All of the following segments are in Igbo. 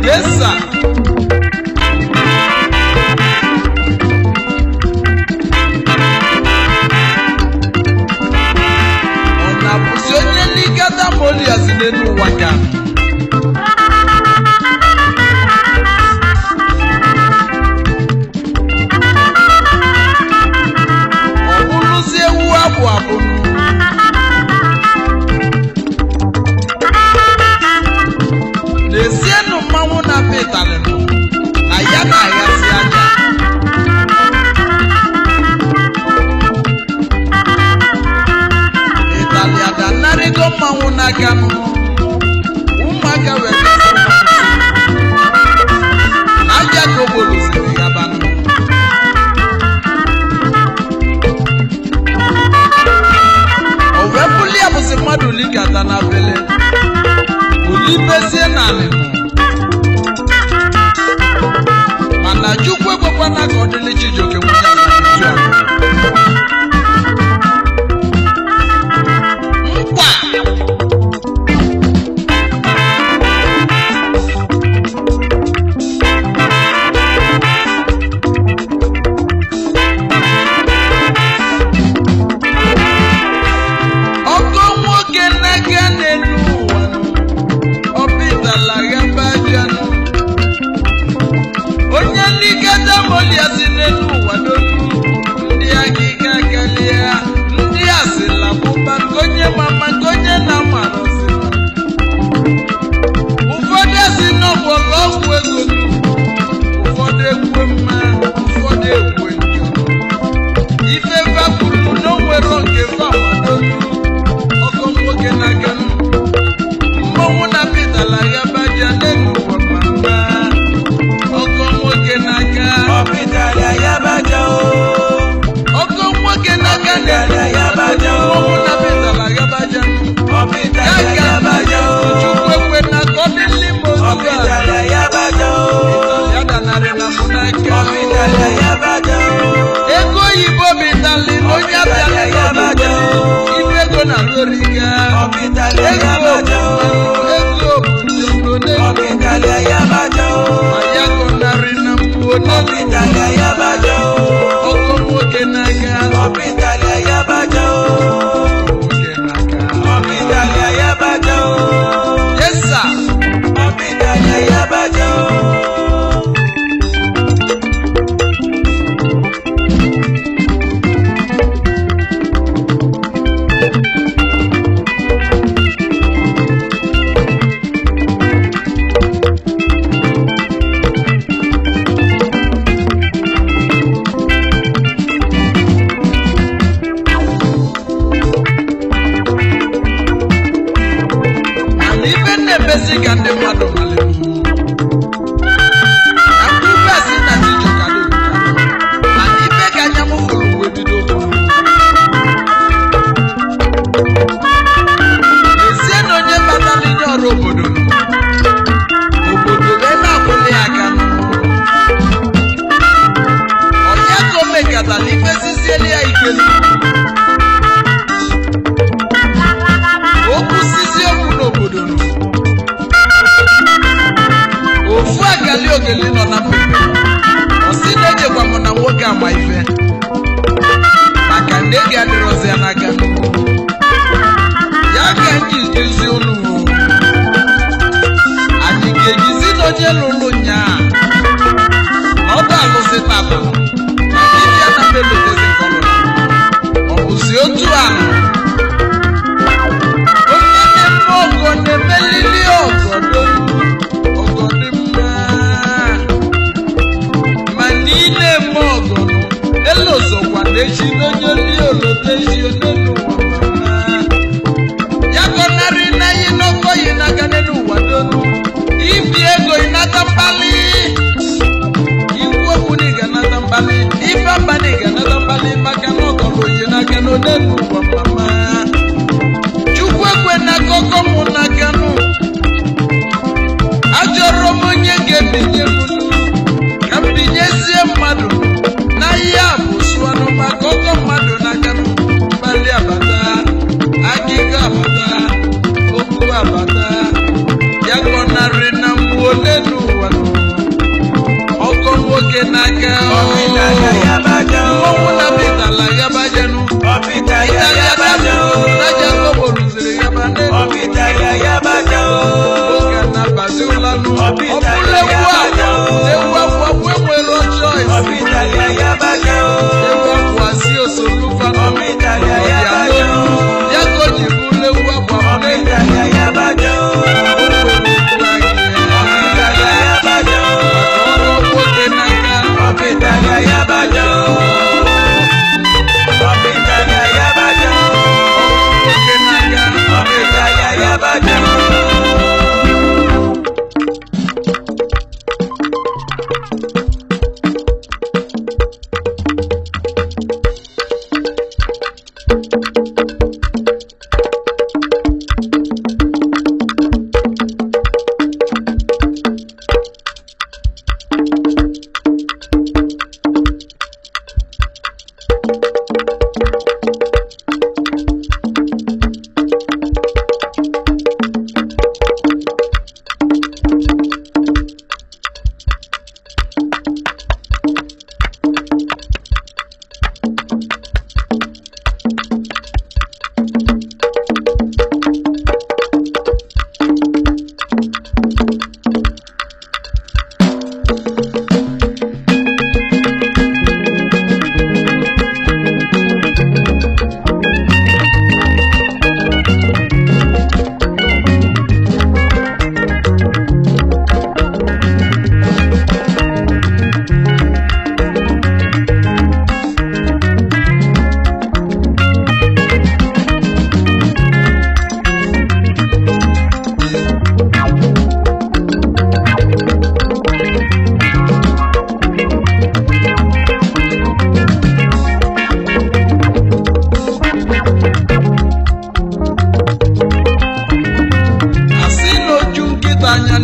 Yes, sir. Ọ na-abụzi onye likata moliazi n'elu ụwa ka ọ bụrụzi ewu abụ abụ n'ezienụ mmanwụ na-apịa ịtalị na ya na-aghasị anya. Ịtalị adanarịgo mmanwụ n'aka nụ, ụmụaka wee gasị na aja ka ogboloziri ya banụ. O wee bụli ya bụzi mmadụ likata na bele olibezie n'alị mana Chukwu ekwekwana ka ọ dịrị Chijioke nwunye ya n'otu a. Nkwa ọkọ nwoke n'aka n'elu ụwa ọpịtala ghaba ajanụ onye nlikọta moliazi n'elu ụwa n'olu ndị akịka kalịa ndị asịla bụba nke onye mama nke onye na-amarọzi. Ụfọdụ asị n'ọgbọlọ ọgwụ ego, ụfọdụ ekwe mma, ụfọdụ ekwe njọ. Ife vakwuru n'onwero nke famadolu ọkọ nwoke n'aka mmọnwụ na pịtala ghabaja n'elu ụwa mama ọkọ nwoke n'aka Ọpịtala ya baja o. ọkọ nwoke n'aka n'elu Ya baja o. mmọnwụ na pịtala ghabaja Ọpịtala ya ka ya baja o. Chukwu ekwe na ka ọ dịlị m otu a. Ọpịtala ya baja o. Ya danarị na mụ n'aka. Ọpịtala ya baja o. Ego oyibo bitali na onye abịala Ya baja o. ife ego na loriga. Ọpịtala ya Ego baja o. ego bụ n'elu Ọpịtala ya baja o. ma ya gọnarị na mbụ n'elu Ọpịtala ya baja o. ọkọ nwoke n'aka Ọpịtala ya baja o. nwoke n'aka. Ọpịtala ya baja o. Yes, sir. Ọpịtala ya baja o. Mana ife na-emezi ka ndị mmadụ malụ na mkpụrụ asị na Chijioke adịghị, mana ife ka anya m fụrụ wee bido kwuru. N'ezie na onye batara inye ọrụ obodo nọ, obodo wee na-akwụli ya aka nụ. Onye ka o mekatara ife sizieli ya ike nụ. Okwu sizi okwu n'obodo nụ. Ofu akali ogeli nọ na mpepe ọ sị na ejekwa m na nwoke ama ife maka na ego adịrọzi ya n'aka ya ka m ji duzi unu. Anyị ga-ejizi na onye lụrụ nyaa na ọ bụ alụsị tata maka iji ya na melotezi nke ọ lụrụ. Ọ bụzi otu a onye na-eme ọgọ na-emelili ọgọ ọgọ dị mma mana ị na-eme ọgọ elozokwa na echi n'onye li olotechi n'elu ụwa mama ya gọnarị na yi n'ọkọ yi n'aka n'elu ụwa donu ibi ego ịnata mkpali ikwu okwu na ị ga-anata mkpali ife mba na ị ga-anata mkpali maka na ọgọlụ yi n'aka n'elu ụwa mama.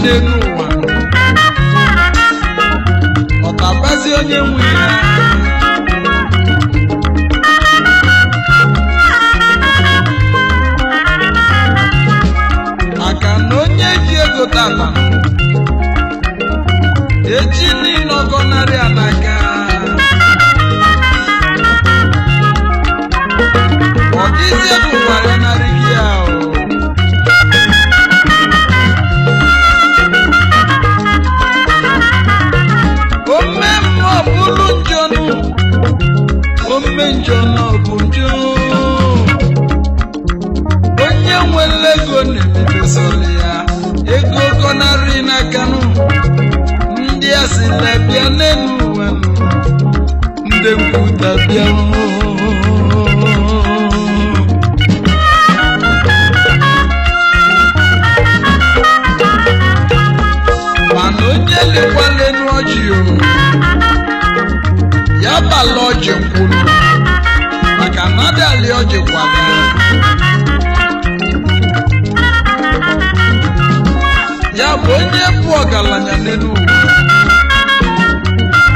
n'elu ụwa ọtabazi onye nwe ya maka na onye ji ego tata echi niile ọgọnarị anaka ọ dịzie n'ụwa ya narị gị ahụ. Ome mmụọ bụrụ njọnụ, ome njọ na ọ bụ njọ. Onye nwere ego na-emebesoli ya, ego gọnarị n'aka nụ. Ndị a sị na bịa n'elu ụwa nụ, ndị nkwuta bịa nụ. Mana onye lekwala enu ọjị o, ya bala ọjị nkwulu, maka na adali ọjị kwada. Ya bụ onye bụ ọgaranya n'elu ụwa,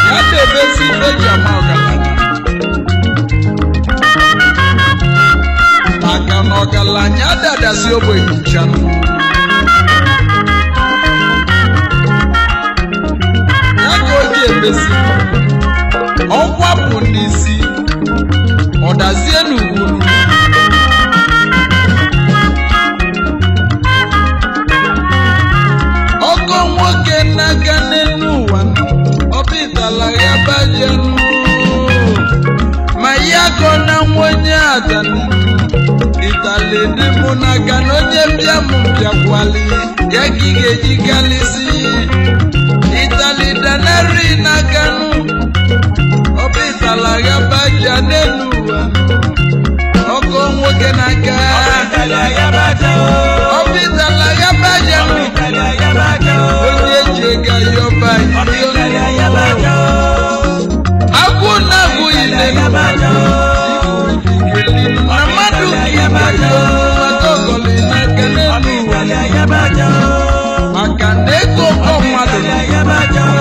ya debezi ife eji ama ọgaranya, maka na ọgaranya adadasi ogbenye nchanụ. Ya ka o ji emesi ọkwa bụ n'isi, ọ dazie n'ugwu. Ọkọ nwoke n'aka n'elu ụwa, ọbịtala ya bajenụ, ma ya kọ na nwa onye adanụ ịtali dị mụ n'aka na onye bịa mụ bịakwali ya ka ị ga-eji kalịsị ịtali danarị n'aka nụ, ọbịtala ya baja n'elu ụwa, ọkọ nwoke n'aka ọbịtala ya baja nụ, onye ji ego ayọba agwụ na-agwụghị n'elu na mmadụ maka ọgọlị n'aka n'elu ụwa, maka na ego kọ mmadụ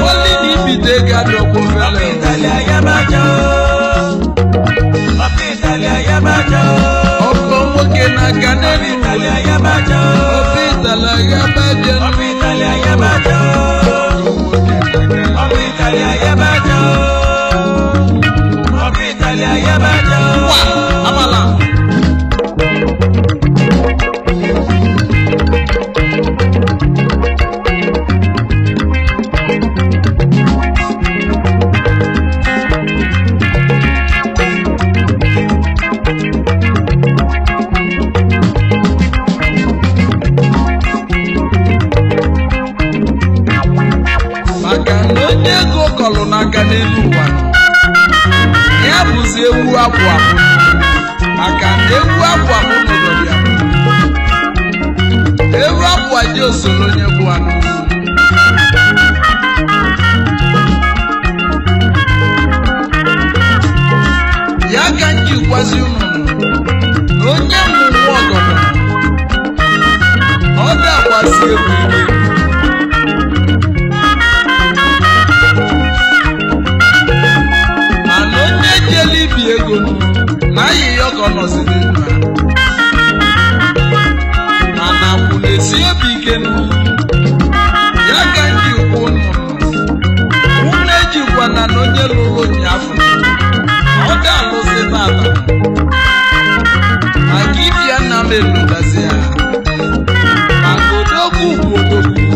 oli na ibido ego adọgbu mfele. Ọkọ nwoke n'aka n'elu ụwa, ọbịtala ya baja Wa, amala. Maka na onye ego kọlụ n'aka n'elu ụwa ya bụzi ewu abụ abụ, maka na ewu abụ abụ n'ụlọ ya ewu abụ aja osoro onye bụ anụ. Ya ka m ji gwazi unu na onye mmụọ ọgọdọ ọ ga-agbasi egwu ike. Mana onye jele ibi ego na ayịyọ ka ọ nọzi n'elu ha, mana akwụ na-esi obi ike nụ. Ya ka m ji kwuo unu unu ejikwana na onye lụrụ ụnyaahụ ọ ga-alụsị tata, maka ibi ya nna m elotazi ya, maka odogwu bụ odogwu.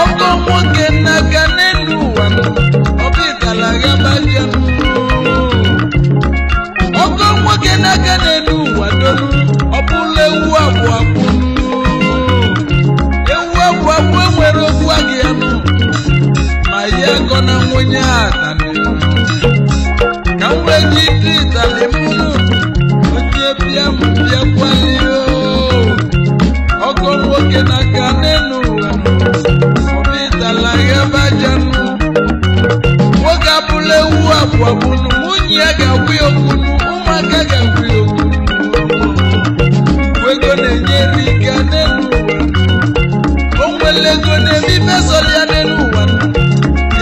Ọkọ nwoke n'aka n'elu ụwa ọbịtala ya bajenụ, ọkọ nwoke n'aka n'elu ụwa donu, ọ bụla ewu abụọ abụọ, ewu abụọ abụọ enwere okwu agị ya nụ, ma ya akọ na nwunye atanị ka m wee ji dị ịtalị mụnụ onye bịa m bịakwali ọkọ nwoke n'aka n'elu ụwa ọbịtala ya bajenụ. Nwoke abụla ewu abụọ bụnụ, nwunye ya ga-agwụ ya okwunu, ụmụaka ga-agwụ ya okwunu. Ego na-enyere ike n'elu ụwa. ego na-eme sọrọ ya n'elu ụwa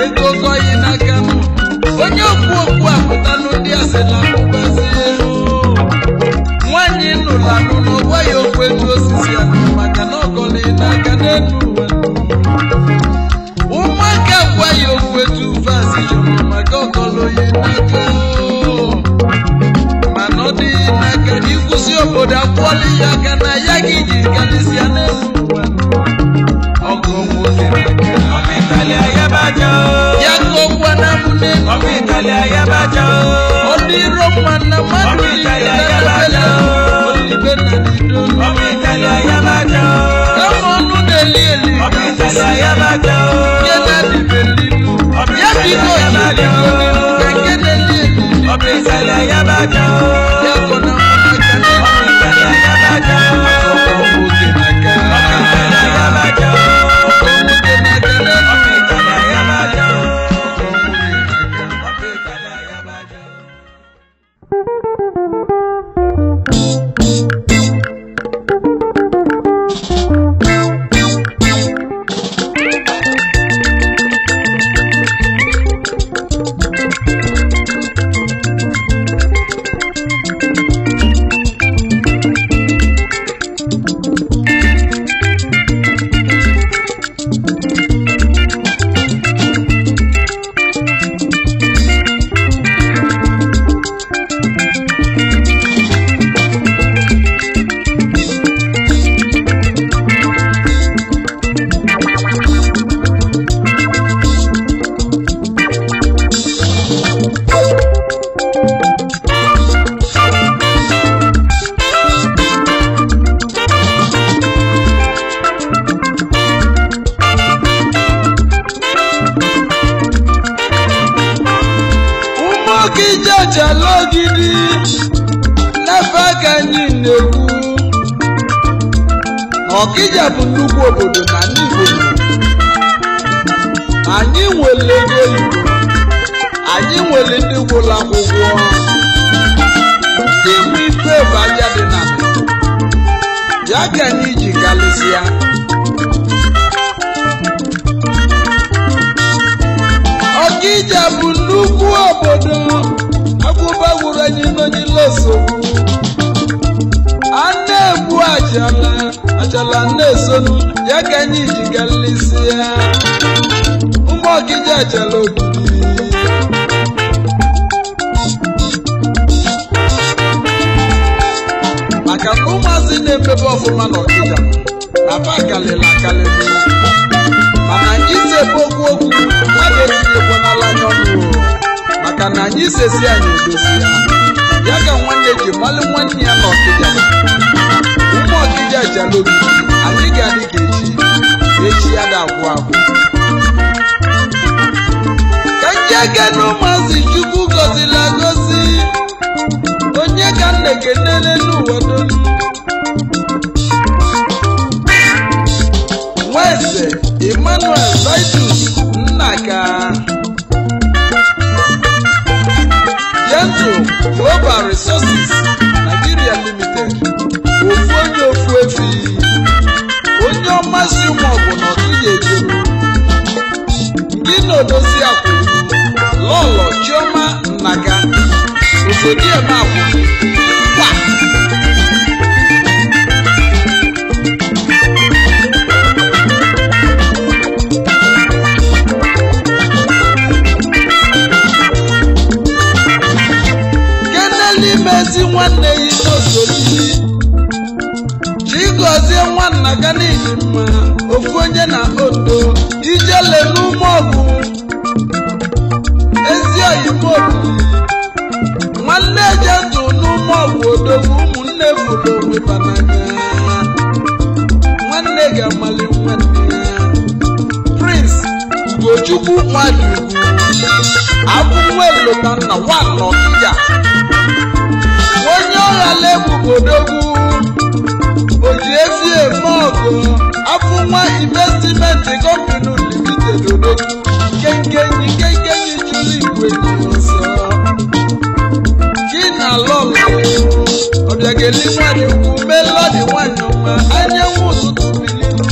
ego gọghị n'aka m onye okwu okwu apụta n'ụdị asịla akpụkpazi nwaanyị nụrụ anụ na ọgwa ya okwu etu osisi ya maka na ọgọlị n'aka n'elu ụwa ụmụaka gwa ya okwu etu vaasị jụrụ maka ọgọlụ ya n'aka mana ọ dịghị n'aka na ikwụsị obodo akwụọla ya aka na ya gị ji karịsịa n'elu ụwa ọgụ nwoke ya ka ọgwa na mụ n'elu ọ dịrọ mma na mmadụ niile olibe na dido kama ọnụ na-eli eli nke na-adịbe n'ilu ya biko jirigo n'ilu ka nke na-eli eli ya kọ na mụ n'aka n'elu ọgụ nwoke n'aka ọgụ nwoke n'aka n'elu. Ogidi n'efe aka anyị na-ekwu na Ọkịja bụ nnukwu obodo na Igbo. Anyị nwere ego oyibo, anyị nwere ndị gwụrụ akwụkwọ, ndị bụ ife bụ aja dị na ya ka anyị ji kalịsịa. Ọkịja bụ nnukwu obodo akwụba gwụrụ anyị n'onyile nsogbu a na-egbu achala achala na-esonu ya ka anyị ji galịsịa. Ụmụ Ọkịja achala ogidi maka na ụmụazị na-emebe ọfụma n'Ọkịja na fa kalịla akalịlị mana anyị si ebe okwu okwu mmadụ etinyekwanala anya ọnụ maka na anyị sesi anyị edozi ya ya ka nwanne ji malụ nwanne ya n'Ọkịja. Ụmụ Ọkịja achala ogidi, anyị ga-adị ka echi echi ya ga-agwụ agwụ. Ka njeke na ụmụazị Chukwu gọziri agọzi onye ka nna ekenele n'ụwa donu Nweze Emmanuel Titus Nnaka Gentle Global Resources Nigeria Limited, ofu onye ofu efi onye ọmasị ụmụọgwụ na Ọkịja ejeru ndị na-odozi akwụ Lọlọ Chioma Nnaka Osodieme akwụ kwa Keneli nwanne ya n'osodili Chigozie nwanna ga n'ihi mma ofu onye na Ondo ijele n'ume ọgụ ezi oyimo nwanne Gentle n'ume ọgụ odogwu ụmụnne fụrụ onwe fa n'anya nwanne ga-amali nwanne ya. Prince Ugochukwu Nwadugwu Abụnwelotanna nwanna Ọkịja onye ọghara ebubo odogwu oji efi eme ọgụ Afụnwa Investment Company Limited odogwu nkenkenyi nkenkenyi juru igwe n'ọsọ Gina Lọlọ Ọbịageli nwanyị ukwu Melody nwanyị ọma anyanwụ ụtụtụ biliri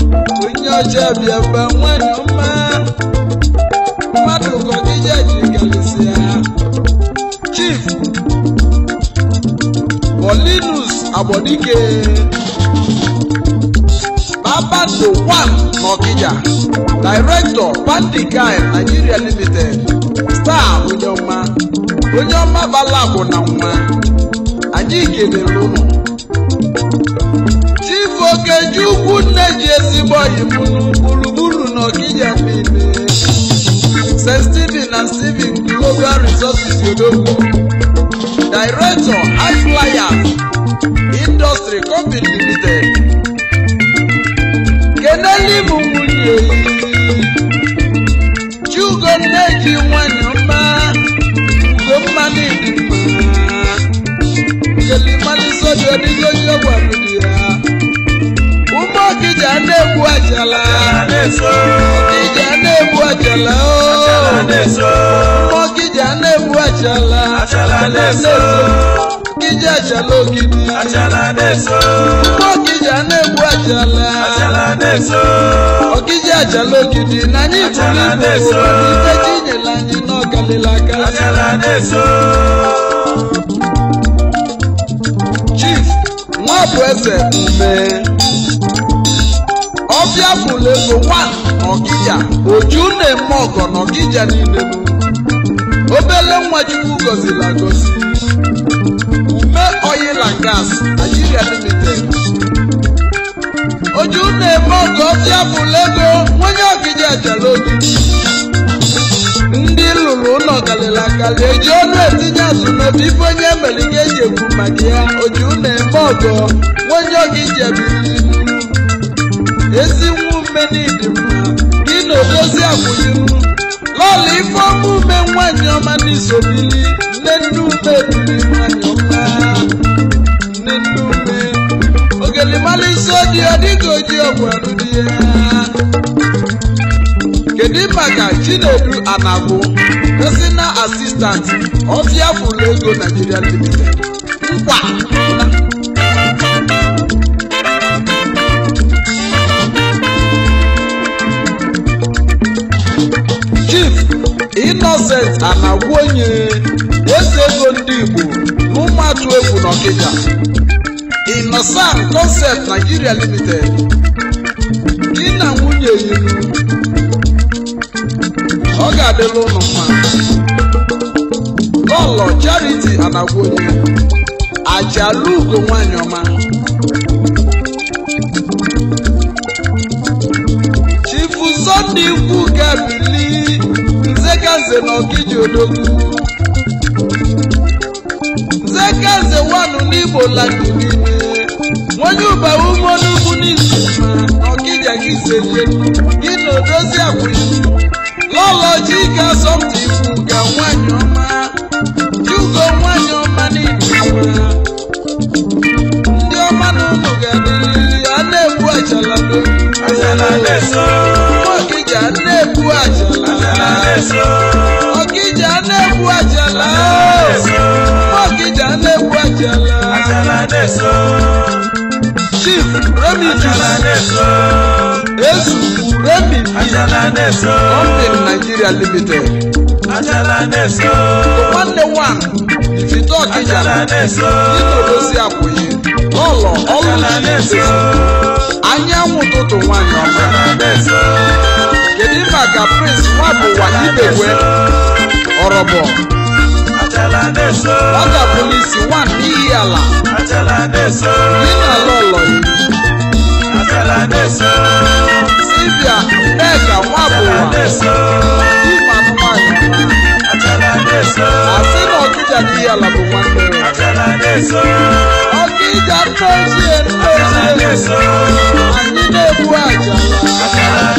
onye ọcha bịaba nwanyị ọma mmadụ ka ọkịja ji galịsịa. Chief Paulinus Agbodike Babando 1 n'Ọkịja, Director Pandikai Nigeria Limited, Star Onyeọma Onyeọma Balabụ na nwa anyị kelere ụnụ. Chief Okechukwu nne ji ezigbo ọyị m gburugburu n'Ọkịja niile. St. Stephen and Stephen Global Resources Odogwu, Director High Flyers Industry Company Limited. Keneli m nwunye Chugo nne ji nwanyị ọma Ugomma n'ịdị mma Nkelimalisodi ọdịgo onye gwara di ya. Ụmụ Ọkịja na-egbu achala, Ọkịja na-egbu achala ooo. Ụmụ Ọkịja na-egbu achala, Ọkịja achala ogidi. Ụmụ Ọkịja na-egbu achala, Ọkịja achala ogidi. Na anyị buru ibu mana ife chi nyere anyị n'ọkalịla akali. Chief Nwabueze Ume Ọbịa fụlụ ego 1 n'Ọkịja, Oju na-eme ọgọ n'Ọkịja niile. Obele nwa Chukwu gọziri agọzi. Ume Oil and Gas Nigeria Limited. Oju na-eme ọgọ ọbịa fụlụ ego onye Ọkịja achala ogidi. Ndị lụrụ ụlọ kalịrị akali eji ọnụ etinye azụ n'obi ife onye mere ka eji ekwu maka ya. Oju na-eme ọgọ onye Ọkịja biri ezi nwa ume n'ịdị mma gị na odozi akwụliru lọla ifeọma ume nwanyị ọma n'isobili nne nne ume biri nwanyị ọma nne nne ume ogelimalisi odi ọdịka oji ọgwụ arụ di ya. Kedu maka Chinedu Anagwu, personal assistant Ọfịa Fụlụ Ego Nigeria Limited. Nkwa Chief Innocent Anagwu onye eze ego ndị Igbo n'ụmụatụ egwu n'Ọkịja, Innocent Concept Nigeria Limited. Di na nwunye yiri ọ ga-adịla ụnụ mma. Lọlọ Charity Anagwu onye Ajalugo nwanyị ọma. Chief Sunday Ikwu Gabili Nzekanze na Ọkịja Odogwu, Nzekanze wanụ n'Igbo landị niile, onye ụba ume n'ugwu n'izu mma na Ọkịja gị selie gị na odozi akwụghị. Lọlọ Chika Asọmpi Ikwu ga nwanyị ọma, Chugo nwanyị ọma n'Igbo mma. Ndị ọma na ụmụ ga-adịrịrị a na-egbu achala n'olu. Ọkịja na-egbu achala, Ọkịja na-egbu achala, Ọkịja na-egbu achala. Chief Remigius Ezugwu Remi P Company Nigeria Limited. Nwanne wan Ifite Ọkịja Itodozi Akwụghị Lọlọ Ọlụchi Anyanwụ ụtụtụ nwanyị ọma. Kedu maka Prince Nwabụwa Ibekwe Ọrọbọ Ọga Polisi 1 n'ihi ala gị na lọlọ Silvia Nneka Nwabụwa Imanụ nwanyị ọma. Asị na Ọkịja n'ihi ala bụ nwanne ya. Ọkịja nne ochie nne ochie anyị na-egbu achala.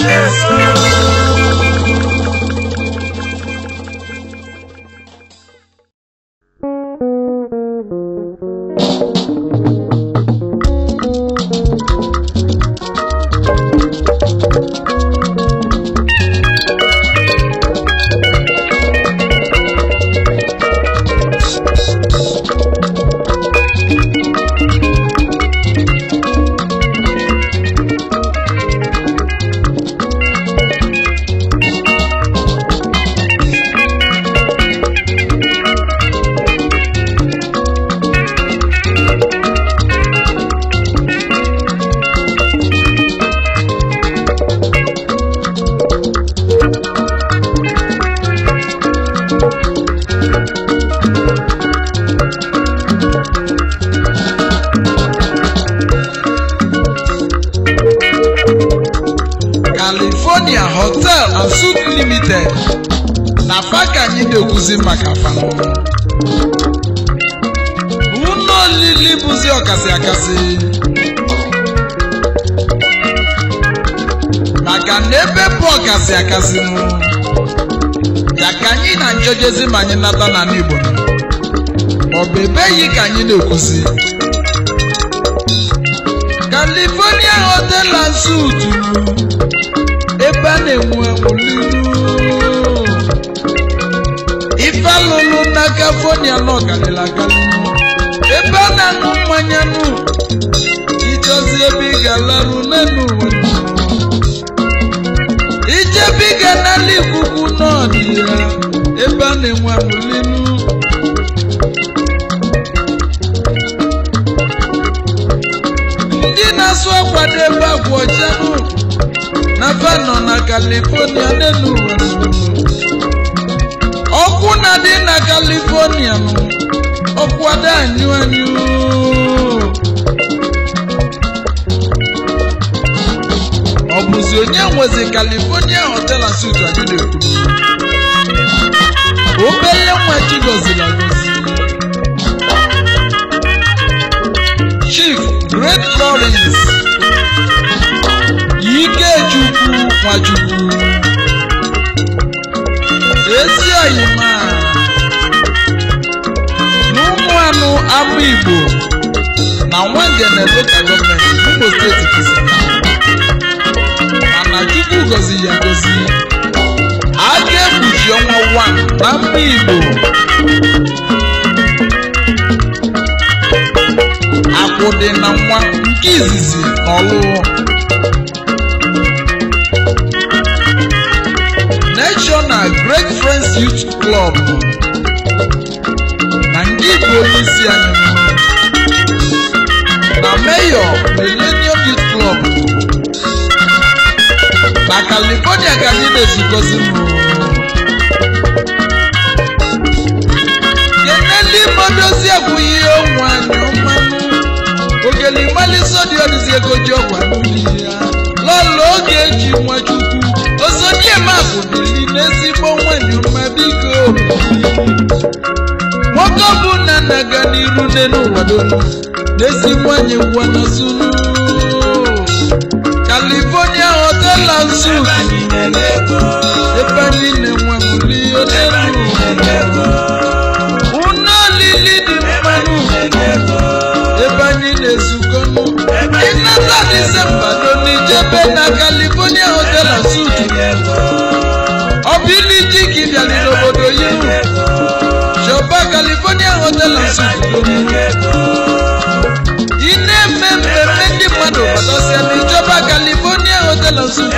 California Hotel and Suite Limited na fa ka anyị na-ekwuzi maka fa. Ụlọ olili bụzi ọkasị akasị maka na ebe bụ ọkasị akasị nụ ya ka anyị na njejezi ma anyị nata n'ala Igbo, ọ bụ ebe yi ka anyị na-ekwuzi. California Hotel and Suite, ebe a na-enwe olili ife alụlụ na California nọ karịrị akarị, ebe a na-aṅụ mmanya nụ ijozi ebe ị ga-alarụ n'elu ụwa, ijebe ị ga n'ala ikuku n'ọdị ya ebe a na-enwe amụlinu. Ndị na-asụ akwa n'ebe akwa ọcha nụ na fa nọ na California n'elu ụwa. Ọkụ na-adị na California nụ, ọkụ ada anyụ anyụ. Ọ bụzi onye nwezi California Hotel and Suite anyị na-ekwu? Obele nwa chi gọziri agọzi, Chief Great Lawrence Ikechukwu Nwachukwu, ezi oyima n'ụmụ anụ ama Igbo na Nwangene Local Government, Imo Steeti kwụsịrị, mana Chukwu gọzi ya gọzi. Aka ekpuchi ọnwa 1 na mba Igbo, akwụ dị na nwa nke izizi n'ọlụ. National Great Friends Youth Club na nke Igbo onyeisi anyị, na Mayor Millennium Youth Club na California ka anyị na-ezukọzi. Keneli modozi abụghị ihe onwe anyị ọmanụ ogelimalịsọ dị ọdịzi ego ji ọgwa mmiri ya lọlọ oge eji Nwachukwu ozodiemakụ bili n'ezigbo nwanyị ọma. Biko nwoke ọbụla na-aga n'iru n'elu ụwa donu n'ezigbo anyị ngwa na sunu. California Hotel and Suite, ebe anyị na-enwe mụli n'elu ụlọ olili dị mmanụ, ebe anyị na-ezukọ. Ịnata Disemba n'ijebe na California Hotel and Suite. Ọ bụ ili ji ka ị bịara n'obodo yiwu chọba California Hotel and Suite. Ị na-eme mmemme ndị mmadụ batasịa n'ijọba California Hotel and Suite,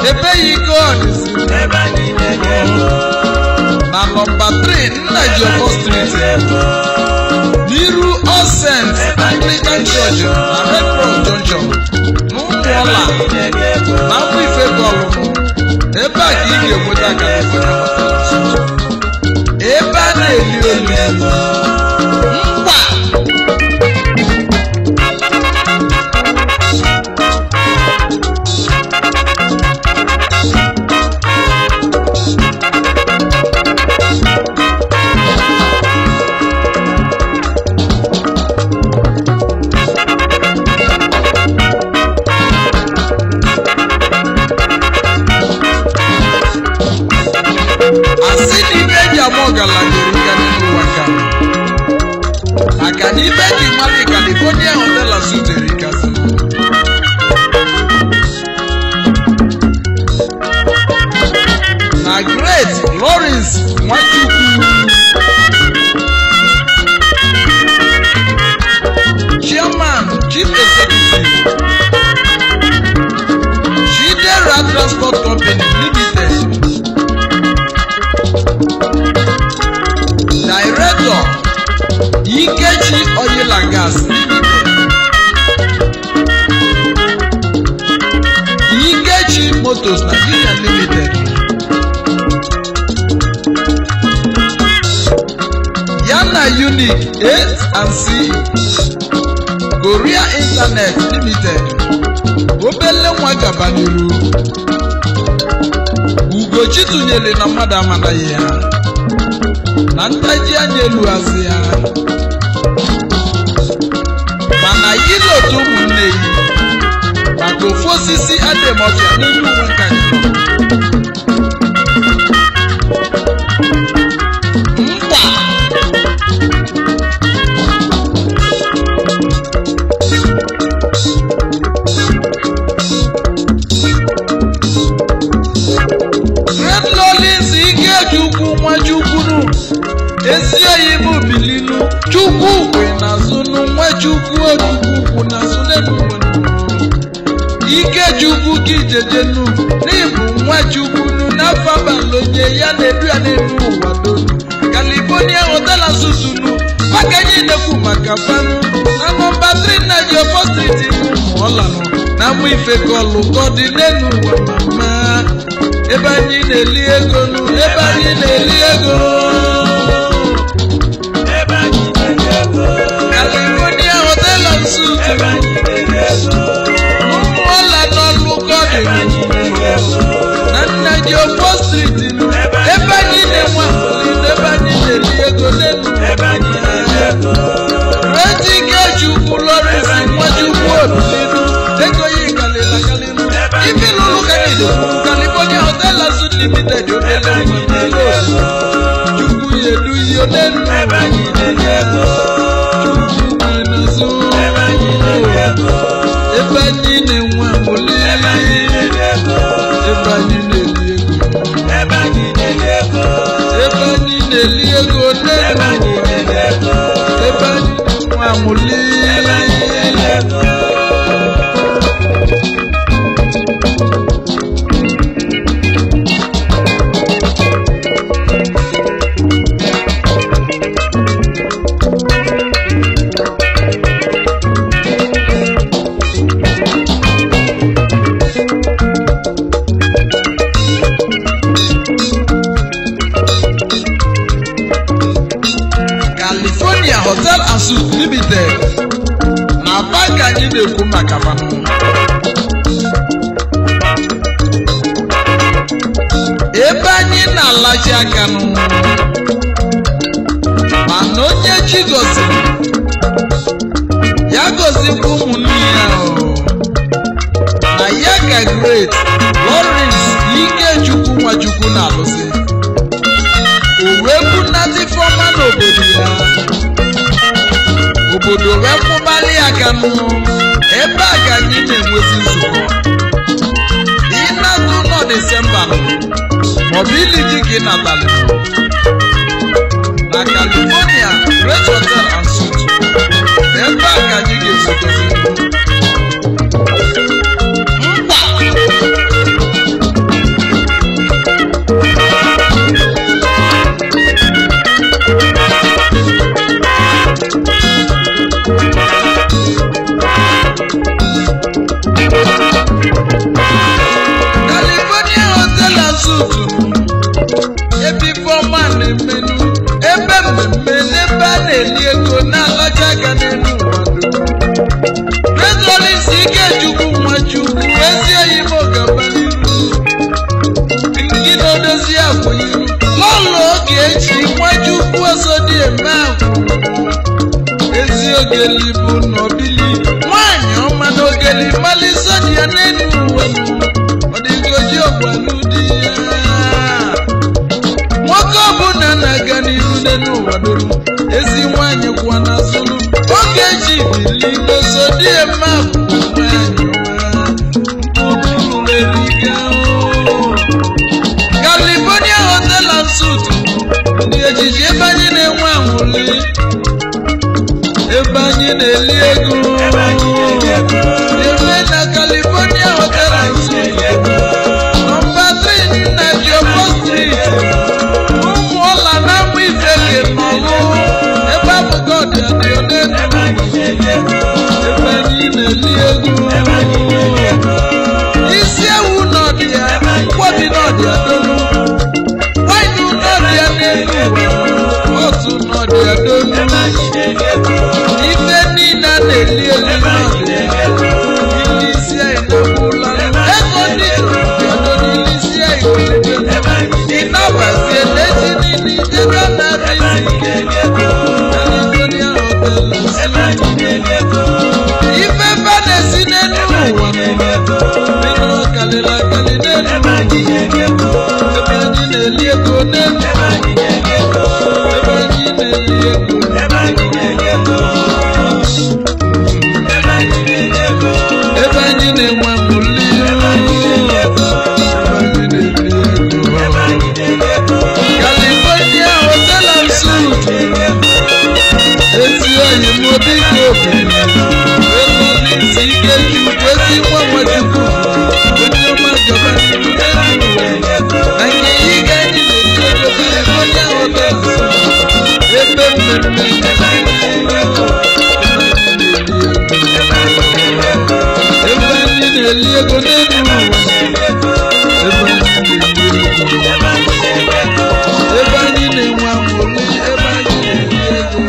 ebe yi ike ọdịzi na nọmba 3 Nnaji Street, n'iru All Saints Anglican Church na Red Cross Junction n'Ụmụọla na mbụ ife gọlụmụ. Ebe a ka ị ga-enweta California Hotel and Suite, ebe a na-eli olili ngwa. Asị na ibe eji ama ọgaranya erika n'elu ụwa ka maka na ibe eji mmadụ California Hotel and Suite erikasị. Na Great Lawrence Nwachukwu, Chairman, Chief Executive, Chidera Transport Company Limited, Director, Ikechi Oil and Gas Limited, Ikechi Motors Nigeria Limited, yana Unique 8 and C Korea Internet Limited. Obele nwa gaba n'iru. Ugochi tụnyere na mmadụ amanaghị ya. Na ntaji anya elu azụ ya. Mana ilotu ụmụnne yi maka ofu osisi ademọfịa n'elu uwe nka anyị. Mkpa Red Lawrence Ikechukwu Nwachukwunu ezi oyi m bilinu Chukwu kwe n'azụ nụ Nwachukwu Ojukwu kwu n'azụ n'elu Ikechukwu ka ijejenu n'ịbụ Nwachukwunu n'afọ abalị onye ya na-edu ya n'elu ụwa donu California Hotel and Suites nu maka anyị na-ekwu maka fanụ na nọmba 3 na Jiofor Street ụmụọlanụ na mụ ife kọlụ kọdị n'elu ụwa mama ebe anyị na-eli ego nụ ebe anyị na-eli ego Ebe anyị na-eli ego. California Hotel and Suites Ebe anyị na-eli ego. ụmụọla n'ọlụ kọdị Ebe anyị na-eli ego. na nna Jiofor Street nụ ebe anyị na-enwe aṅụrị na ebe anyị na-eli ego n'elu Ebe anyị na-eli ego. Ejikechukwu Lawrence Nwachukwu Obilinu ego ya ịkalịla kalịlụ ibi lụrụ kanịlụ California Hotel and Suites Limited Ebe obele anyị na-eli ego. Chukwu ya edu ihe n'elu Ebe anyị na-eli ego. Chukwu n'azụ Ebe anyị na-eli ego. ebe anyị na-enwe aṅụrị Ebe anyị na-eli ego. ebe anyị na-eli ego Ebe anyị na-eli ego. ebe anyị na-eli ego Ebe n'elu anyị na-eli ego. ebe anyị na-enwe aṅụrị Ebe anyị na-eli ego. California Hotel and Suites Limited na bank anyị na-ekwu maka fanụ ebe anyị na-alachi aka nụ mana onye chi gọziri ya gọzikwa ụmụnne ya o. Na ya ka Great Lawrence Ikechukwu Nwachukwu na-alụsị o wee bunata ifeọma n'obodo ya obodo wee kwụbalị ya aka nụ ebe a ka anyị na-enwezi nzukọ ịnata ụlọ Disemba nụ maọbụ ili ji ka ị natalị na California Great Hotel and Suites ebe a ka anyị ga-ezukọzi mkpa. California Hotel and Suites ebe ifeọma na-emenu ebe mmemme n'ebe a na-eli ego na-alacha aka n'elu ụwa dum. Great Lawrence Ikechukwu Nwachukwu ezi oyi m gaba n'iru ndị na-edozi akwa iru lọlọ oge echi Nwachukwu Osodieme akwụ ezi ogeli bụ n'obili nwanyị ọma n'ogeli malisa dị ya n'elu uwe ọdịgoji ọgbalụ di ya nwoke ọbụla na-aga n'iru n'elu ụwa dum ezi nwanyị kwa n'azụlụ oge echi bili n'Osodieme akwụ nwanyị ọma mkpụrụ eriga California Hotel and Suites ndị ejiji ebe anyị na-enwe aṅụrị ebe anyị na-eli ego Ebe anyị na-eli ego. ebe na California Hotel and Suites nọmba 3 na Jiofor Street ụmụọla na mma ifeke n'ọlụ ebe abụgo dị adị n'elu Ebe anyị na-eli ego. ebe anyị na-eli ego Ebe anyị na-eli ego. isi ewu n'ọdị ya nkwobi n'ọdị ya dolu waịnụ n'ọdị ya n'elu ụwa otu n'ọdị ya dolu Ebe anyị na-eli ego. ife niile a na-eli eli Ebe anyị n'ọdị ya na-eli ego. ili isi anyị anyị na-enwe mụli California Hotel and Suites ezi oyi m biko isi ike chukwu ezi nwa nwachukwu onye ọma gaba n'ihu na nke ihe ga anyị na-eri ego California Hotel ebe mmemme ebe anyị na-eli ego n'elu ụwa ebe anyị na-enwe aṅụrị ebe anyị na-eli ego.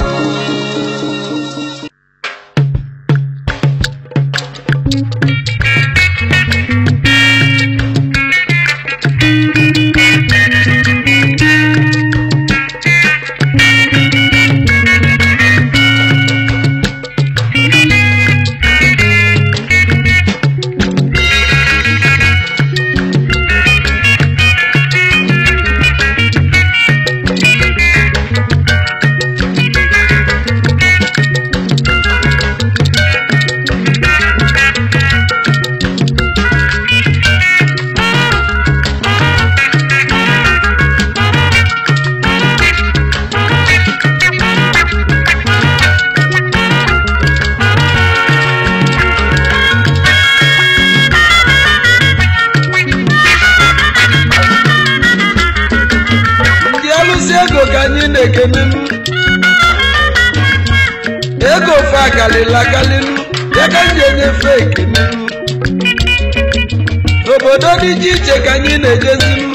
Ego ka anyị na-ekenenu ego ofe akalịla akalịnu ya ka anyị enyefe ekenenu obodo dị iche iche ka anyị na-ejezinu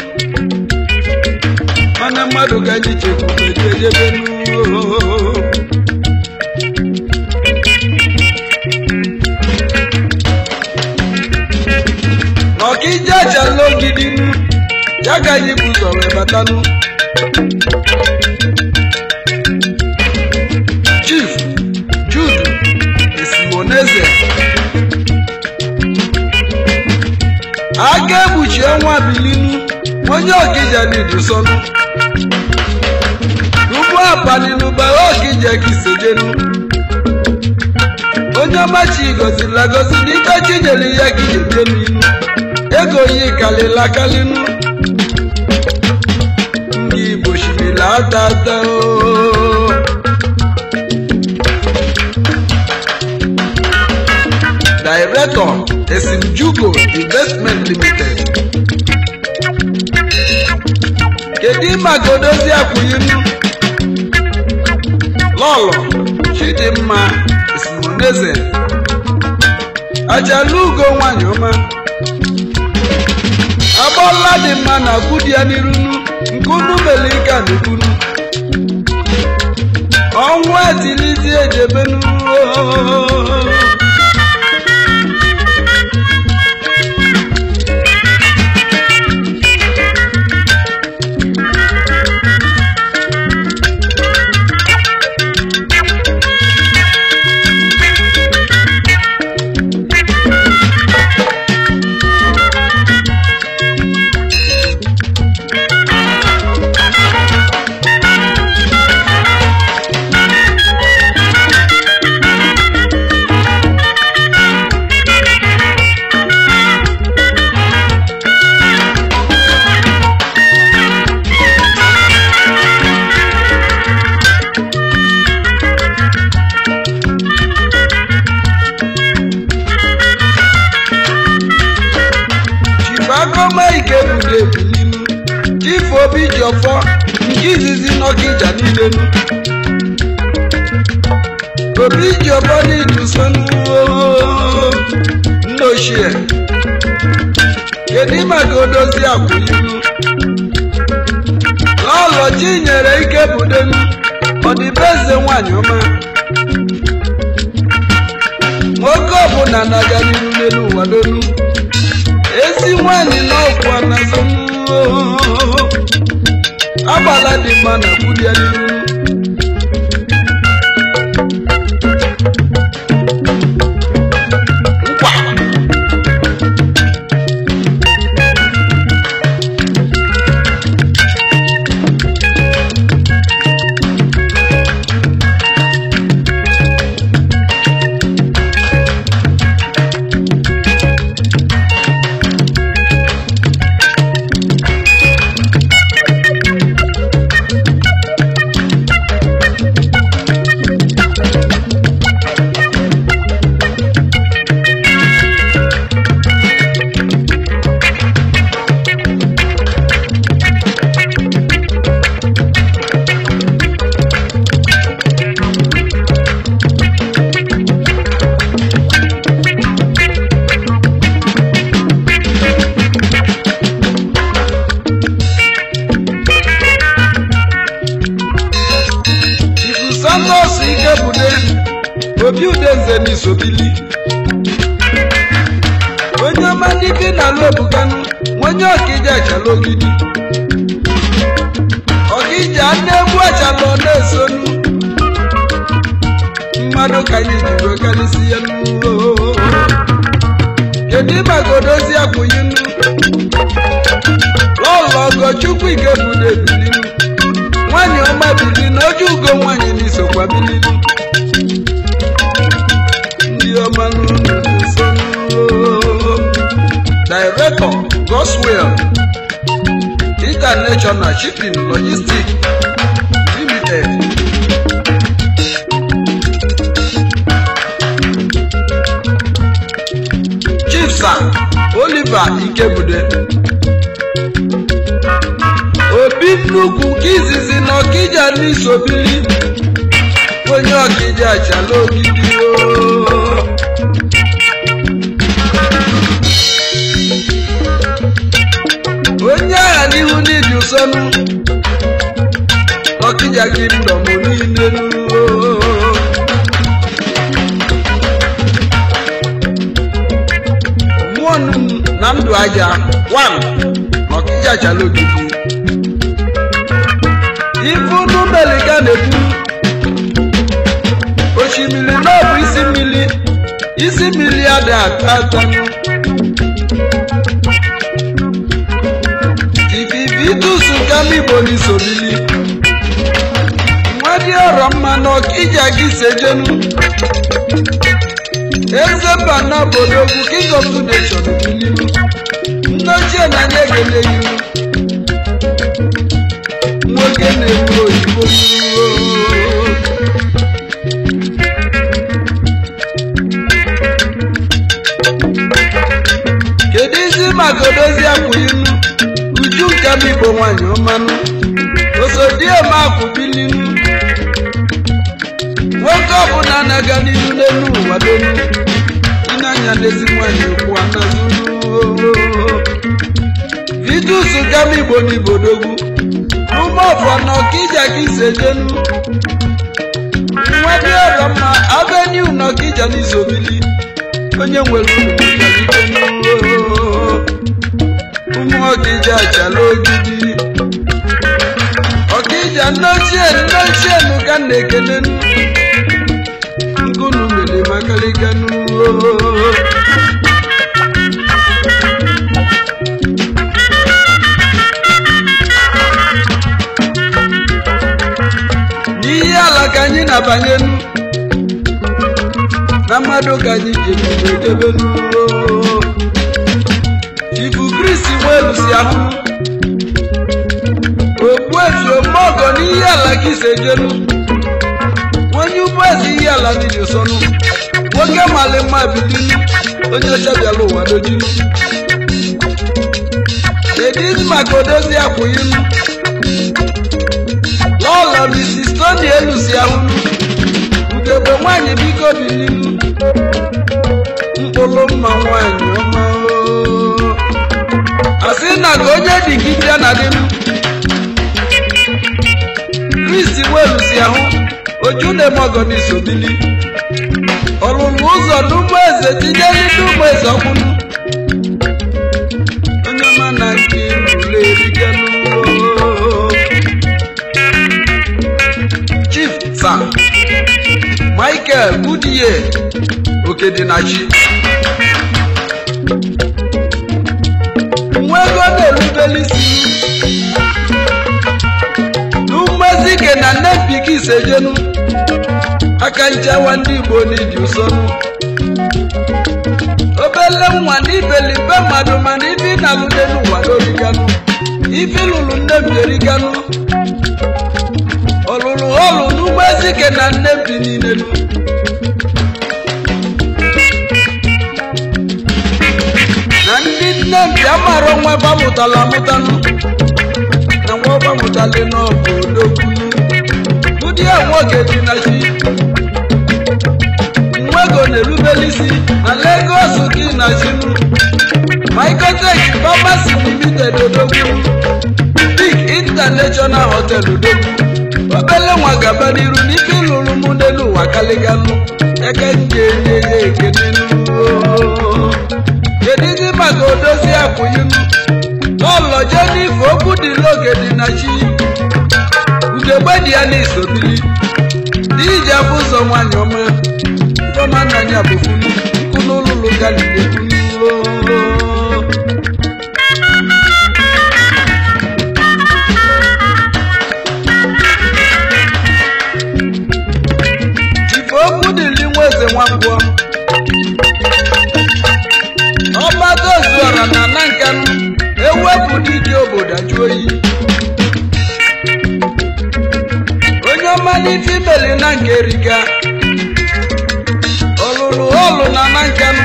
mana mmadụ ka anyị chekwube ejebenu. N'ọkịja achala ogidinu ya ka anyị bụ ụzọ wee batanụ. Chief Jude Esimoneze aka egbuchi ọnwa bilinu onye ọkịja n'idusọnụ ugbu abalịnụ bara ọkịja kisejenu onye ọmachi gọzila gọzi n'ife chi nyere ya ka ije inu ego yi kalịla kalịnụ ndị Igbo shirila atata o. Director Esimjugo Investment Limited. Kedu maka odozi akwụyinu Lọlọ Chidimma Esimoneze Ajalugo nwanyị ọma agbọla dị mma na akwụ dị ya n'irunu nke unu mere ike a n'ekwunu ọnwụ etilizi ejebenu. Chief Obi ji ọfọ nke izizi n'Ọkịja niile nu Obi ji ọfọ n'idu sonu nna ochie kedu maka odozi akwụlilu Lọlọ Chinyere ike budenu ọdịbeze nwanyị ọma nwoke ọbụla na-aga n'iru n'elu ụwa donu ezi nwanyị n'ọkwa na sonu agbala dị mma na kwudia n'iru. Nkwa eze n'isobili onye ọma ndị bi na ala obuganụ onye ọkija achala ogidi ọkija na-egbu achala ọ na-esonu mmadụ ka anyị ji wee karịsị ya n'uo kedu maka odozi akwụyinu lọlọ Ọgọchukwu Ikebude bilinu nwanyị ọma bili na oji ugo nwanyị n'isokwa bilinu ndị ọma n'ụlọ nso. Director, Goswell International Shipping Logistics Limited. Chief Sir Oliver Ikebude obi nnukwu nke izizi na ọkija n'isobili onye ọkija achala ogidi o. Onye agha n'ihu n'iji ụsọnụ ọkija kingdom niile nuo. Mmụọ na ndụ aja 1 ọkija achala ogidi ife unu melika na-ekwu osimiri na ọ bụ isi mmiri isi mmiri ada ata atanụ Ivitus Kamigbo n'isobili nwa dị ọrọ mma na ọkija gị sejenu eze mba na obodo king of two nation bililu ndị ochie na anyị egele ihu nwoke na-egbu oyibo. Kedu isi maka odozi akwụinu Uju Kamigbo nwanyị ọmanụ osodieme akwụbilinu nwoke ọbụla na-aga n'ihu n'elu ụwa donu ịnanya n'ezi nwanyị kwụ anazụ. Vitus Kamigbo n'Ibodogwu n'ụmụọfọ na ọkija ka isejenu nwa dị ọrọ mma avenue na ọkija n'isobili onye nwere ụmụ ọkija achala ogidi ọkija nnochie nnochie nụ ka na-ekene nkunu mere makarịkanụ. N'ihe ala ka anyị na-abanyenu na mmadụ ka anyị ji ejebenu. Chifu Kristi nwelusi ahụ okpuefi omeọgọ n'ihe ala ka isi ejenu onye ugbo ezi ihe ala n'iji sọnụ nwoke mali mma bilinu onye ọcha bịara ụwa n'ojinu kedu maka odozi akwụyinu lọlọ Mrs. Tony Elusi ahụ ugegbe nwanyị biko bilinu mkpụrụ mma nwanyị ọma asị na ka onye dị ka ibia na dị m Kristi welusi ahụ oju na-eme n'isobili ọlụlụ ụzọ n'ụmụ eze tinyere ndị ụmụ eze ọkwụnụ onye ọma na nke ule eriganụ. Chief Sir Michael Goodyear Okedinachi nwa ego na-erubere isi n'umezike na nnepiki isejenu aka nchewa ndị Igbo n'iji ụsọnụ obele nwa n'ibelibe mmadụ mana ibi na-alụde n'ụwa n'origanụ ibi lụrụ nne m eriganụ ọlụlụ ọlụ n'umezike na nnebi niile na ndị nne mbi amara nwa bamụtala amụtanụ na nwa bamụtala n'ọbụ odogwu ụdị a nwoke dị na chi nwego na-erubere isi na Lagos gị na chinu Microtech Pharmacy Limited odogwu Big International Hotel odogwu obele nwa gaba n'iru n'ife lụrụ mụ n'elu ụwa kalịganụ eke nje nye ya ekene kedizi maka odozi akwụyinu n'ụlọ jee n'ife okwu dị n'oge dị na chi ugegbe dị ya n'isobili n'iji afụ ụzọ nwanyị ọma ifeọma nna ya bụ funu nkụ n'ụlụlụ galile. Ife okwu dịrị nwa eze Nwankwọ ọgbado ozuọra na na nkanụ ewepụ dike obodo ajụ oyi onye ọma n'ife imeli na nke erika ọlụlụ ọlụ na na nkanụ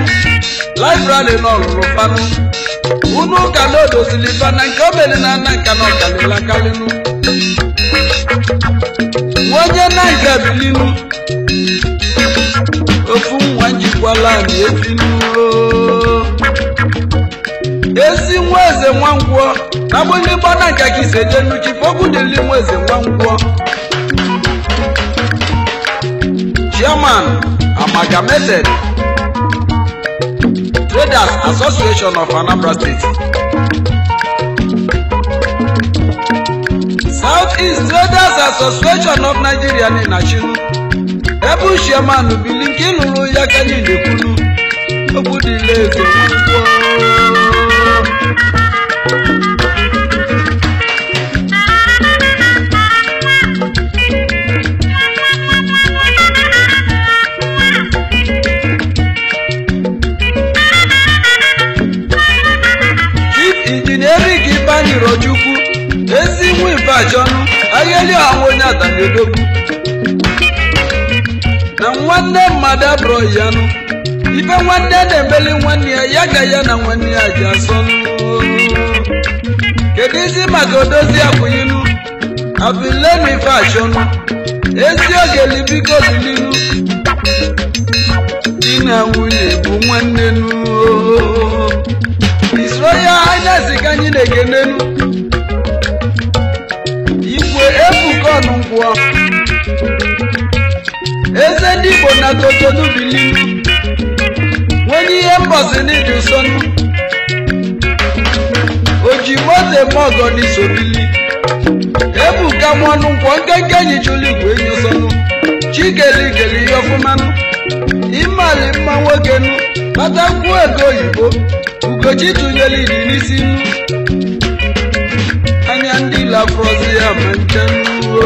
library na ọlụlụ fanụ unu ụka na odozili fa na nke omeli na na nkanụ ọkalịla kalịnụ onye na nke bilinu ofu nwa njikwala na efinu ezi nwa eze Nwankwọ na gbịlịgba na nka ka ise jee nnuchi fọgwudili nwa eze Nwankwọ Chairman Amalgamated Traders Association of Anambra State, South East Traders Association of Nigeria ni Nachinu ebe chairman bili nke ịlụrụ ya ka anyị na-ekwunu okwu dịla eze Nwankwọ. Chief Engineer Eric Ifeanyi Rochukwu ezi nwa Ifeachọnụ ahịa ahụ onye atamedogwu na nwanne mmadụ abụrụ ya nụ ife nwanne na-emeli nwanne ya ya ga ya na nwanne ya ji asọnụ. Kedu isi maka odozi akwụyinu abilenu Ifeachọnụ ezi oge libiko bilinu di na nwunye bụ nwanne nụ. His Royal Highness ka anyị na-ekenenu Igwe Ebuka Ọnụnkwọ eze ndị Igbo na Kotonu bilinu nwenye ihe mbọsị n'ịdị ụsọnụ oji moto eme ọgọ n'isobili Ebuka Nwankwọ nkenke nyichụlụ igwe enyi ụsọnụ chikelikeli ihe ọfụmanụ imali mma nwoke nụ kpatakwuo ego oyibo Ugochi tụnyere ili n'isi nnu anya ndị lafrozi ya ma nche nnuo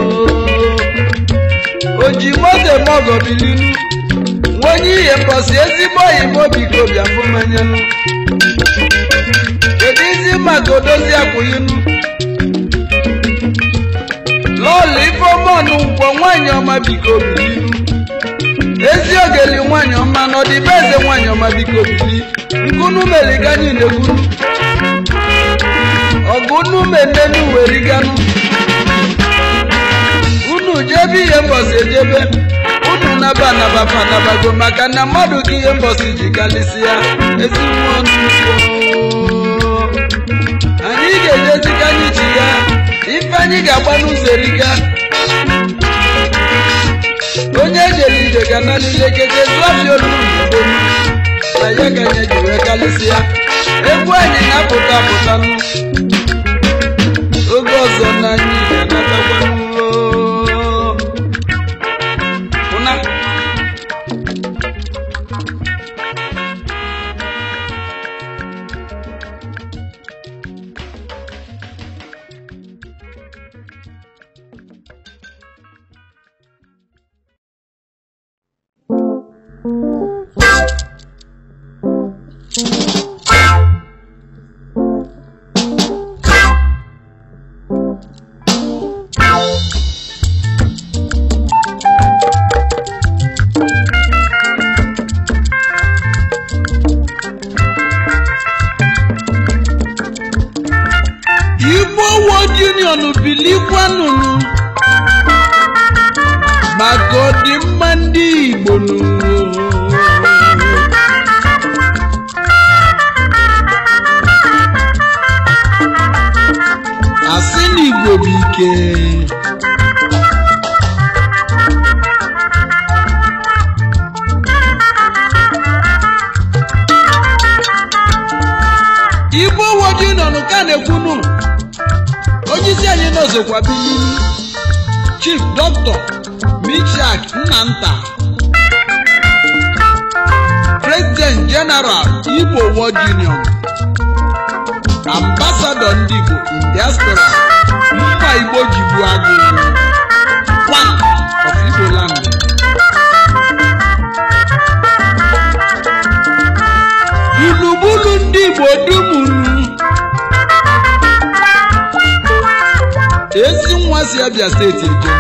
oji moto eme ọgọ bilinu nwenye ihe mbọsị ezigbo oyibo biko bịa fụmanyanụ. Kedu isi maka odozi akwụyinu lọọlụ Ifeọma Ọnụnkwọ nwaanyị ọma biko bilinu ezi ogeli nwaanyị ọma na ọdịbe eze nwaanyị ọma biko bili nkunu meligani na-ekwuru ọgụ unu menenu weriganu unu jebe ihe mbọsị ejebe unu naba anaba anabago maka na mmadụ ka ihe mbọsị ji kalịsịa ezi nwa Ọnụnkwọ. Anyị ga-ejezi ka anyị chi ya ife anyị ga-agba n'ụzọ erika onye ejere ije ga na niile keje zụọfịa olulu na ya ka anyị ji wee kalịsịa egwu anyị na-apụta apụtanụ oge ọzọ na anyị ga-anatakwanụ. Ụna Igbo World Union bilikwanụnụ maka ọdịmma ndị Igbo nụ. Asị na Igbo bụ ike. Igbo World Union ka na-ekwunu onyeisi anyị n'ozokwa bilili Chief Dr. Michak Nnanta, President General Igbo World Union, Ambassador ndị Igbo in Diaspora, mba Igbo jigbu agụ one of Igbo land. Gburugburu ndị Igbo dumunu ezi nwa si Abia steeti eje.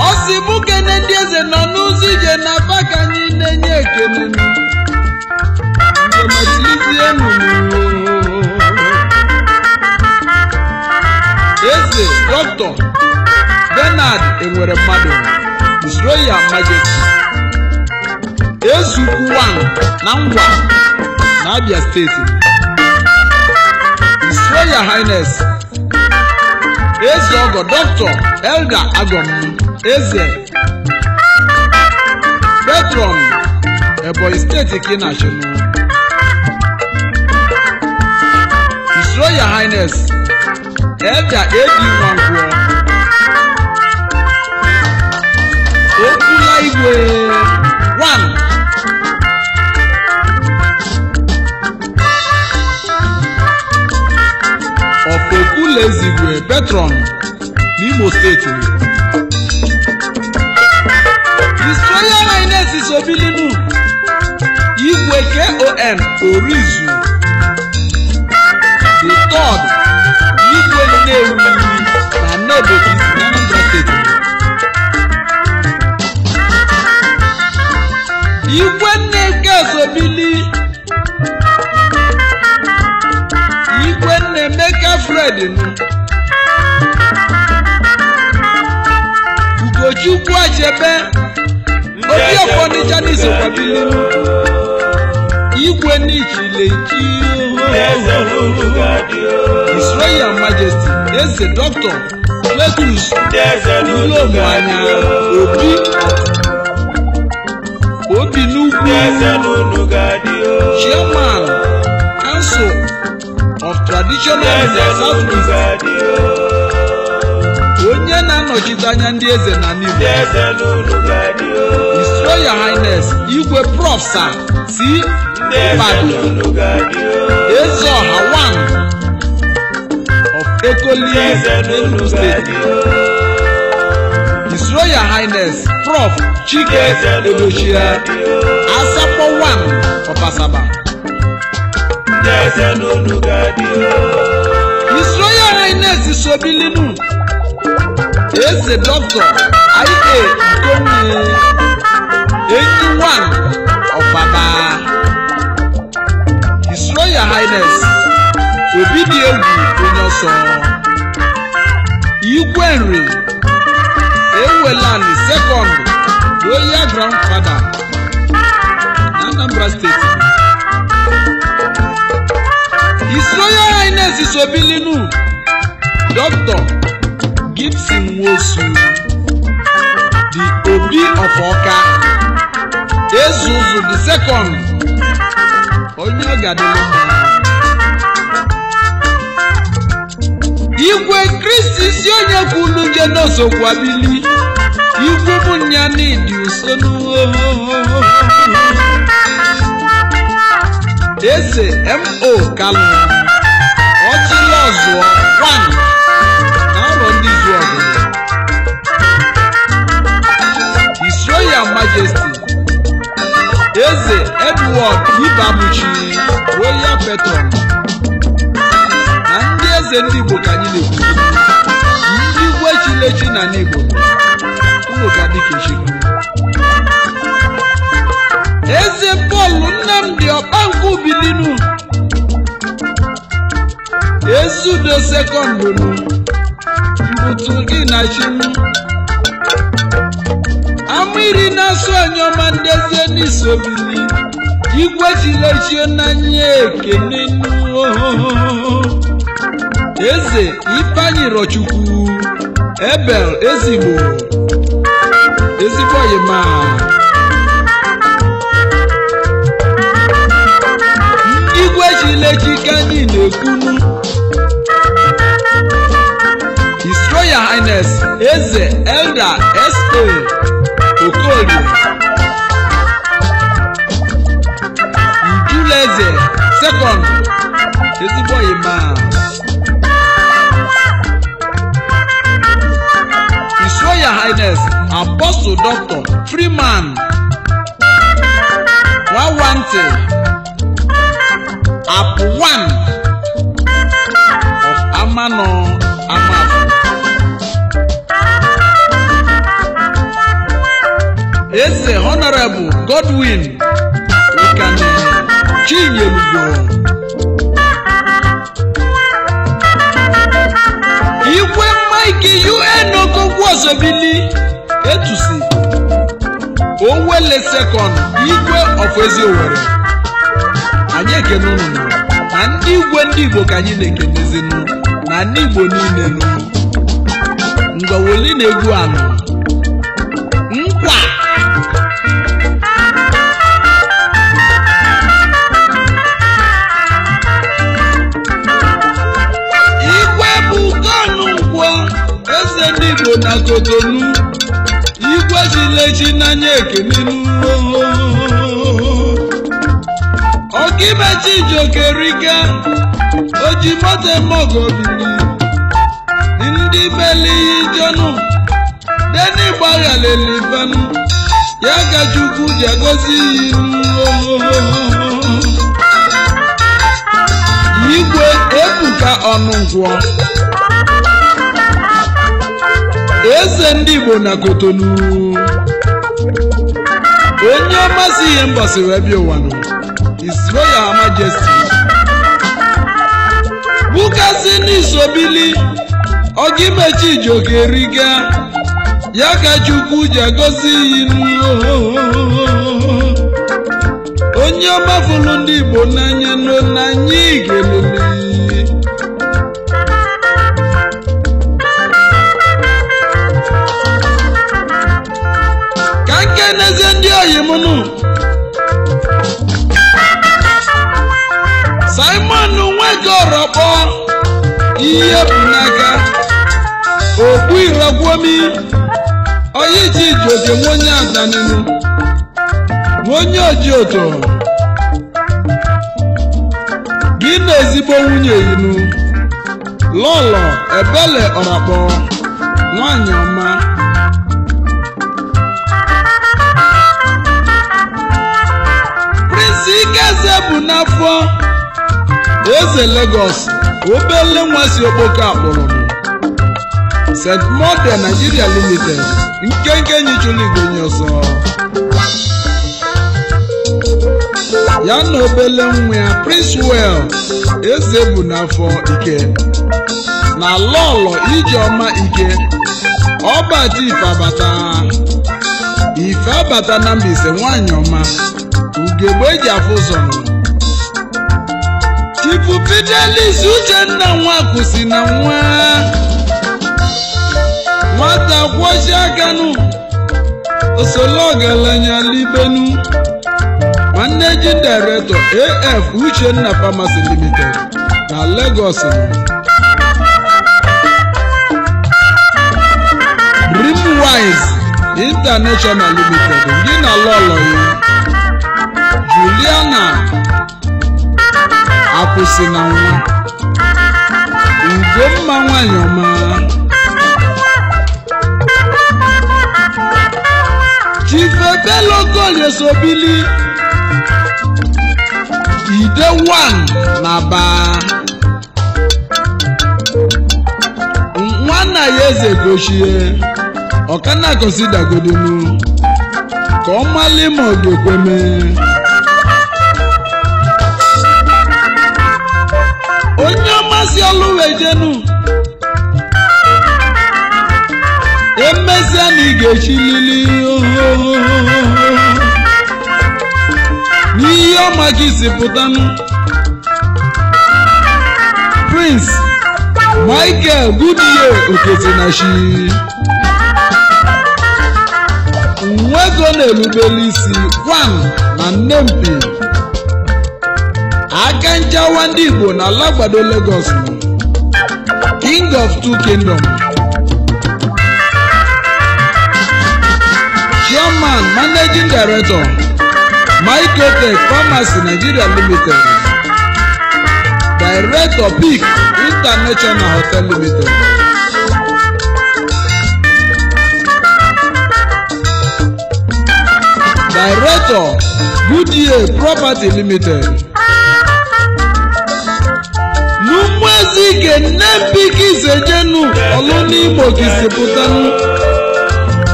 Ọ sị mụ kene ndị eze nọ n'ụzọ ije na aba ka anyị na-enye ekene Eze Dr. Bernard Enwere Mmadụ, His Royal Majesty Ezukwu 1 na Ngwa na Abia steeti. His Royal Highness Eze Ogo Dr. Elder Agom Eze Patron Ebonyi steeti ka ị na-achịnụ. His Royal Highness Elder A.D. Nwankwo Okwula Igwe 1 of Okwula Ezigwe Patron n'Imo steeti. His Royal Highness Isobilinu Igwe K.O.N. Orizu the third Igwe Nnewi na Nnebokisi n'Anambra steeti. Igwe Nneka Osobili Igwe Nnemeka Fred Ugochukwu Achebe Obi Ọfọnịcha n'Isokwabili Igwe N'ichilechi. His Royal Majesty Eze Dr. Cletus Ilomuanya Obi Obi n'Ugwu, Chairman Council of Traditional Rulers South East, onye na-anọchite anya ndị eze na Igbo. His Royal Highness Igwe Prof. Sir C. Mbadu Eze Ọha 1 of Ekoli Enugu State. His Royal Highness Prof. Chike Edochie Asakpo 1 of Asaba. His Royal Highness Isobilinu Eze Dr. I.A. Nkonye Enyi 1 of Aba. His Royal Highness Obidiegwu Onyeọsọ Igwe Nri Ewelani Second Royal Grandfather na Anambra State. His Royal Highness Isobilinu Dr. Gibson Nwosu, the Obi of Awka, Ezuzu the second, onye ọ ga-adịrị mma. Igwe Kristi si onye kwulu nje n'Osokwabili, Igwe Munyani dị usonu. Eze M.O. Kalu Ọchịlọzụọ 1 na arọ ndị izu ọgụ. His Royal Majesty Eze Edward Ibabuchi Royal Patron na ndị eze ndị Igbo ka anyị na-ekwu. Ndị igwe chilechi na n'Igbo unu ga dịka echikwu. Eze Paul Nnamdi Ọkpankwu Bilinu Ezudo Sekọndụnụ Mbutu gị na chinu Amiri na-asụ anyọma ndezie n'isobili Igwe chilechie n'anya ekene. Eze Ifeanyi Rochukwu Ebel Ezigbo ezigbo oyima. na-ekwunu. His Royal Highness Eze Elder S.A. Okorie Njuleze Second, ezigbo ima. His Royal Highness Apostle Dr. Freeman Nwawante Apuwan of Amano Amafo. Eze Honorable Godwin Ukane Chinyelugo. Igwe Mike UN Okonkwo Osobili Etusi Owele Second Igwe of Eziowere. Anyị ekene unu na ndị igwe ndị Igbo ka anyị na-ekenezinu na ndị Igbo niile nu. Ngwawoli na-egwu anụ nkwa. Igwe bụ kọnụ nkwọ eze ndị Igbo na Kotonu. Igwe chilechi n'anya ekenenu. Ọkaibe Chijioke oji moto emogo bili ndị beli ijonu deni gbaghalelifanu ya ka Chukwu ji agozi inu. Igwe Ebuka Ọnụnkwọ eze ndị Igbo na Kotonu. Onye ọmasị ihe mbọsị wee bịa ụwa nụ. His Royal Majesty Bukasi n'isobili Ọkaibe Chijioke riga ya ka Chukwu ji agozi inu. Onye ọma fụlụ ndị Igbo n'anya nọ n'anya igelele. Ka nkenezie ndị oyi m nụ. Simon Nweke Orokpo ihe bụ n'aka Ogbu Irogwomi onye Chijioke nwe onye adaninu onye oji oto gị na ezigbo nwunye yinu Lọlọ Ebele Orokpo nwanyị ọma. Prince Ikeze bụ n'afọ Eze Lagos obele nwa si okpoko akpụrụ St. Modern Nigeria Limited nkenke nyichụlụ igwe nye ọsọ ya na obele nwa ya Prince Well eze bụ n'afọ ike na Lọlọ Ijeọma Ike ọbata ife ife abata na Mbaise nwanyị ọma ugegbe eji afụ ụzọ nọ. Chifu Fidelis Uchenna nwa kwụsị na nwa nwata kwọchi akanụ osolo ọgaranya libenu Managing Director AF Uchenna Pharmacy Limited na Lagos. Dreamwise International Limited gị na lọlọ ya Juliana akwụsị na nwa Ugomma nwanyị ọma. Chief Ebele Okolie Sobili Ide 1 na Aba nwanna ya eze gochie ọkana kọsidagodonu ka ọ mali ma ọ ga-ekweme. Onye ọmasị ọlụ wejenu emesịa na ị ga-echilili n'ihe ọma gị si pụtanụ. Prince Michael Goodyear Oketinachi nwego na-erubere isi 1 na Nnempi Aka nchawa ndị Igbo na Alagbado Lagos, King of Two Kingdom, Chairman, Managing Director, Microtech Pharmacy Nigeria Limited, Director Peak International Hotel Limited. Director, Goodyear Property Limited. N'Umuezike Nnempiki Isejenu ọlụ n'Imo kisipụtanụ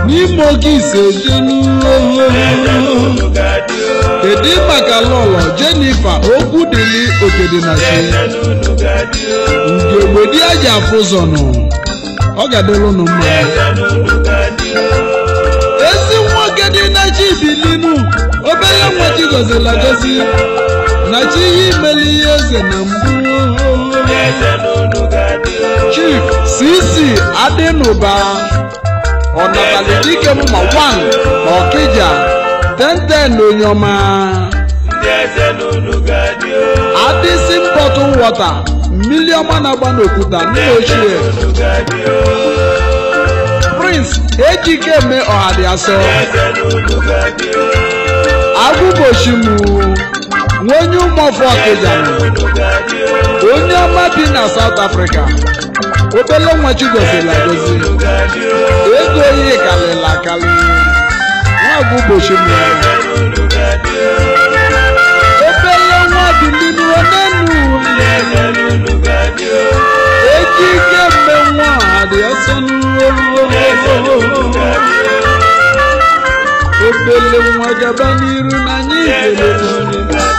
n'Imo kisejenu. Kedu maka lọlọ Jennifer Okwudili Okedinachi Ugegbedi aja afụzọnụ ọ ga-adịlụ nụ mma. Ezi nwoke dị na chi bilinu obere nwa chi gọzila gozi na chi ihe imeli ihe eze na mbụ. Chief CC Adịnụba Ọnatalị dike mma 1 Ọkịja 1010 Onyoma Adịsị bottle water mmiri ọma na-agba n'okwuta nna ochie. Prince Ejikeme Ọhadịasọ Agụgbochimu nwa onye ụmụọfọ Ọkịja onye ọma bi na South Africa obele nwa chi gozila gozi ego ihe kalịla akali nwa Agụgbochimu obele nwa bilinu onenu Ejikeme nwa Ọhadịasọ obele nwa gaba n'iru na anyị kelere.